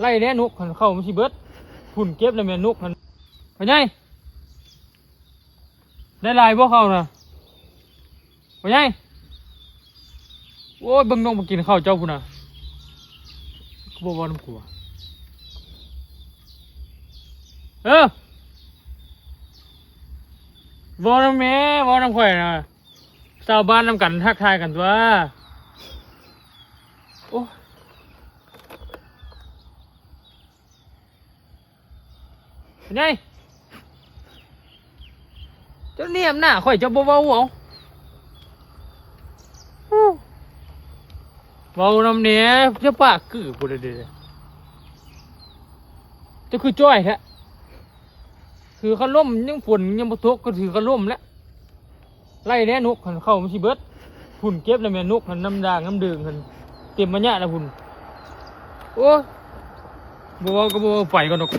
ໄລ່ແດ່ນົກຫັ້ນ ເຂົ້າມັນຊິເບິດ. ພຸ້ນເກັບແລ້ວແມ່ນນົກຫັ້ນ. ພໍ່ໃຫຍ່ ໄດ້ຫຼາຍບໍ່ເຂົ້ານະ? ພໍ່ໃຫຍ່ ໂອ້ຍ ເບິ່ງນົກມາກິນເຂົ້າເຈົ້າພຸ້ນນະ. ຄືບໍ່ເວົ້ານຳກູວະ? ເອີ ເວົ້ານຳແດ່ ເວົ້ານຳຂ້ອຍນະ. ຊາວບ້ານນຳກັນທັກທາຍກັນຕົວະ. ໂອ້ຍ ເປັນໄງ? ເຈົ້າແນມໜ້າຂ້ອຍ ເຈົ້າບໍ່ເວົ້າເອົາ. ໂອ້ ເວົ້ານຳແດ່ ເຈົ້າປາກກືພຸ້ນເດ້. ເຈົ້າຄືຈ້ອຍແທ້. ຖືຄາລົມ ຍັງຝົນຍັງບໍ່ຕົກກໍຖືຄາລົມແລ້ວ. ໄລ່ແດ່ນົກຫັ້ນ ເຂົ້າມັນຊິເບິດ. ພຸ້ນເກັບແລ້ວແມ່ນນົກຫັ້ນ ນ້ຳດ່າງນ້ຳເດິງຫັ້ນ ເຕັມມາຍະລະພຸ້ນ. ໂອ້ຍ ບໍ່ເວົ້າກໍບໍ່ເວົ້າ ໄປກ່ອນດອກ.